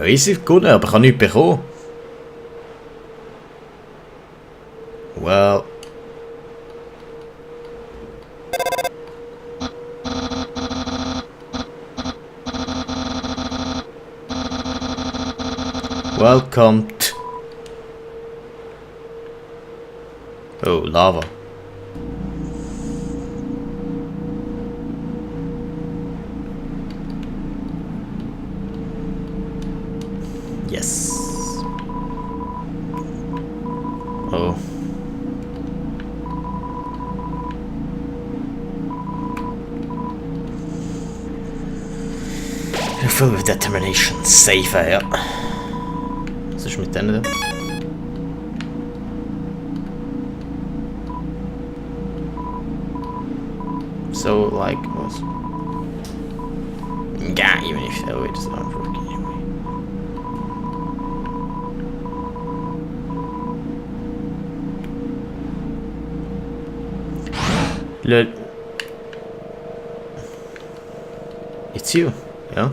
easy gewonnen, aber ich habe nichts bekommen. Well. Welcome to... Oh, lava. Yes. Oh. You're filled with determination. Safe, ja. Was ist mit denen da? So, like, was? Yeah, even if the elevators aren't working anyway. Lol. It's you, yeah?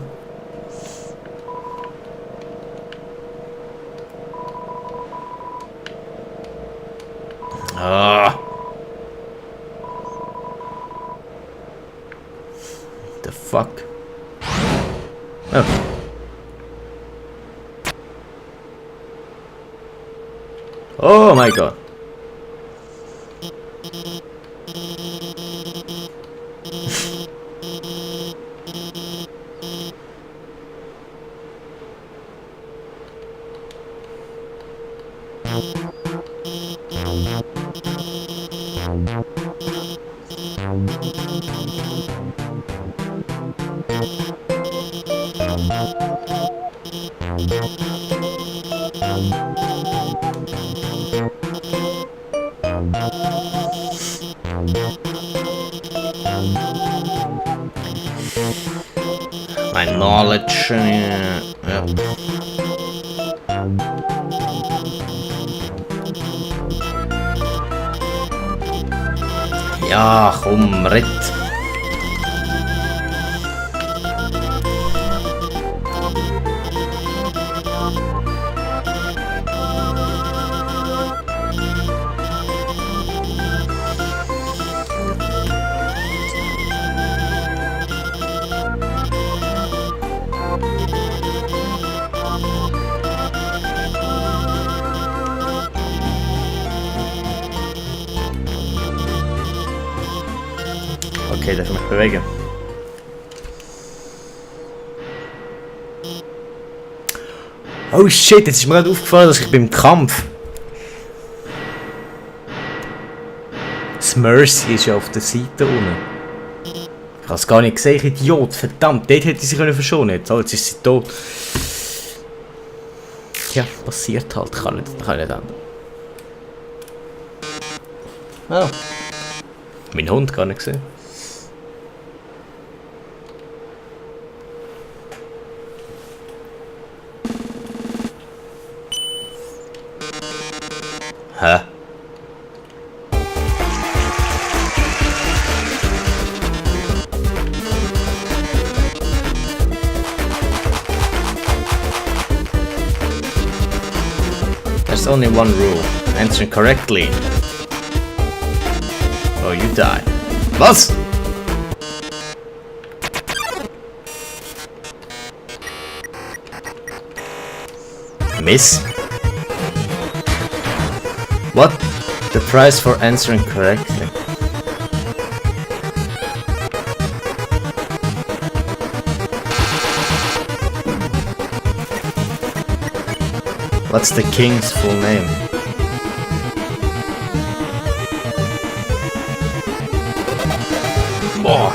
Ah. The fuck? Oh. Oh my god. My knowledge, yeah. Ja, komm, red. Okay, darf ich mich bewegen? Oh shit, jetzt ist mir gerade aufgefallen, dass ich beim Kampf... Das Mercy ist ja auf der Seite unten. Ich habe es gar nicht gesehen, Idiot, verdammt, dort hätte sie verschonen können. Jetzt ist sie tot. Ja, passiert halt, kann nicht ändern. Oh. Mein Hund gar nicht gesehen. Hä? There's only one rule. Answering correctly. Or you die. Was? Miss? What? The price for answering correctly. What's the king's full name? Boah.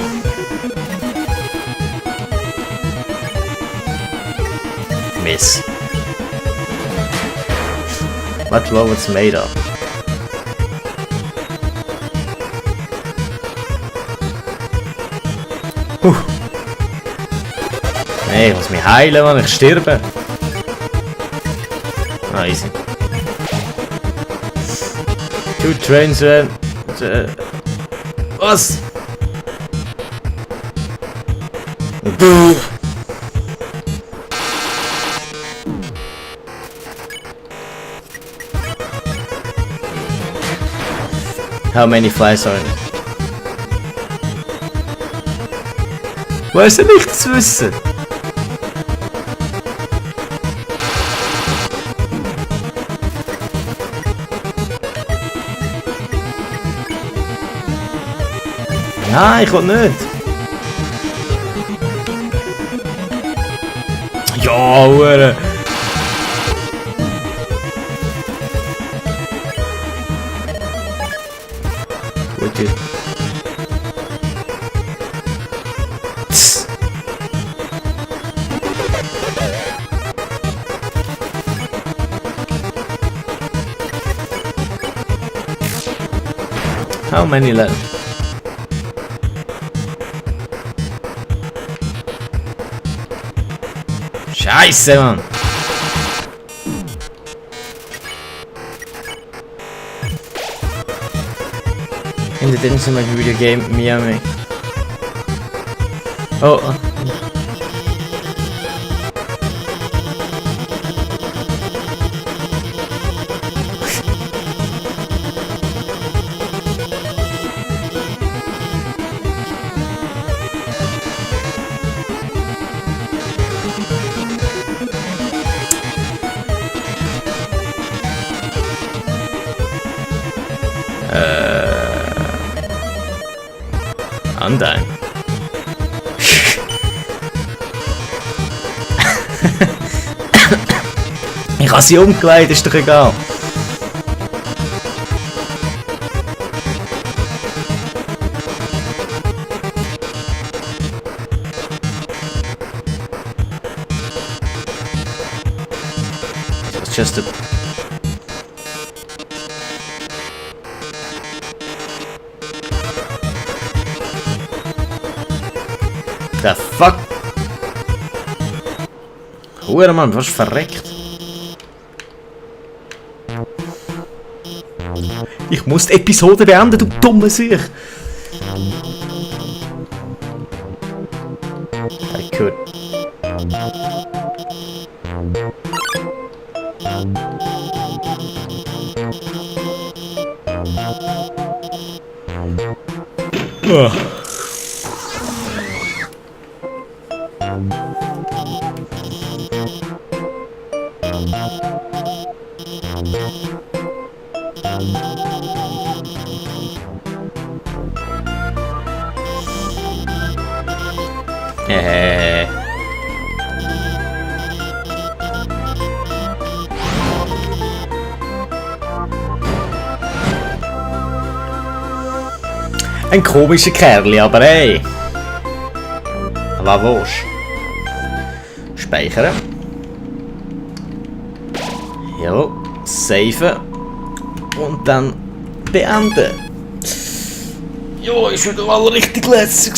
Miss. What love it's made of? Nee, ich muss mich heilen, wenn ich sterbe. Ah, easy. Two trains ran. Was? How many flies are in it? Woher soll ich das wissen? Ja, ich will nicht. Ja, Hure. Gut, gut. Tss. How many left? Scheiße, Mann! In the Instant video game Miami. Oh. Undyne. Ich habe sie umgelegt, ist doch egal. It's just a... The fuck? Hure Mann, was verreckt? Ich muss die Episode beenden, du dumme Sieg! I could. Oh. Ein komischer Kerl, aber hey. Was willst du? Speichern. Ja, saven. Und dann beenden. Ja, ist wieder mal richtig lässig.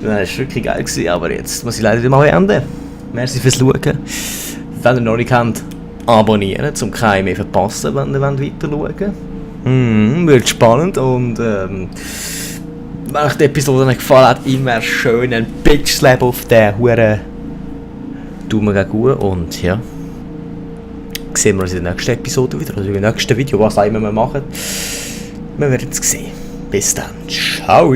Das war wirklich geil, aber jetzt muss ich leider mal beenden. Merci fürs Schauen. Wenn ihr noch nicht kennt, abonnieren, um keine mehr verpassen, wenn ihr weiter schauen wollt. Wird spannend und wenn euch die Episode nicht gefallen hat, immer schön ein Bitch Slap auf den Huren Daumen gegen oben und ja, sehen wir uns in der nächsten Episode wieder, also im nächsten Video, was auch immer wir machen. Wir werden es sehen. Bis dann. Ciao.